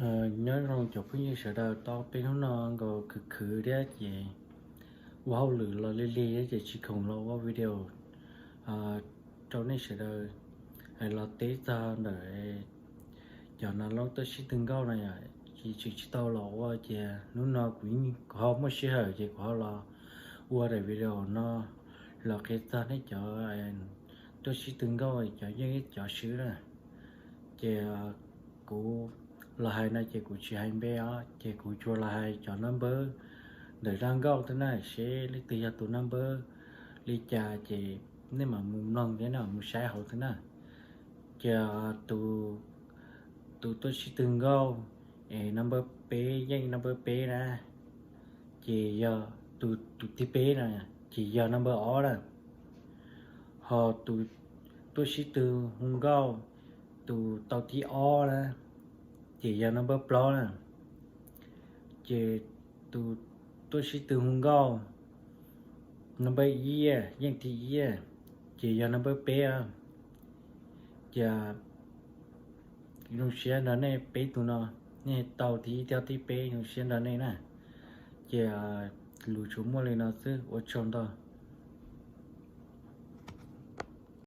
Nyob zoo cov phooj ywg sawv daws, tau peb hnub no nkaus khwv khwv thiab ces ua hauj lwm los lig lig thiab ces tsis khoom los ua video rau nej sawv daws los teb txog ntawm cov nas loob tuaj sib tw nkauj no yom, ces tseem tsis tau los ua ces hnub no kuv ho muaj sij hawm ces kuv ho los ua daim video no los qhia txog nej cov tuaj sib tw nkauj cov yeej cov swb na. Ces kuv los hais no ces kuv tsis hais npe os, ces kuv tsuas los hais cov naj npawb ntawm zaj nkauj xwb na, seb leej twg yog tus naj npawb li cas ces nej mam mus mloog thiab na, mus saib hauv xwb na. Ces tus tuaj sib tw nkauj es naj npawb peb, yeej naj npawb peb na, ces yog tus, tus thib peb na, ces yog naj npawb ob na. Ho tus tuaj sib tw hu nkauj tus tau thib ob na, ces yog naj npawb plaub na. Ces tus tuaj sib tw hu nkauj naj npawb ib, yeej thib ib, ces yog naj npawb peb. Ces zoo siab nrog nej peb tug no, nej tau thib ib thiab thib peb, zoo siab nrog nej na. Ces lus tsuas muaj li no xwb, ua tsaug ntau.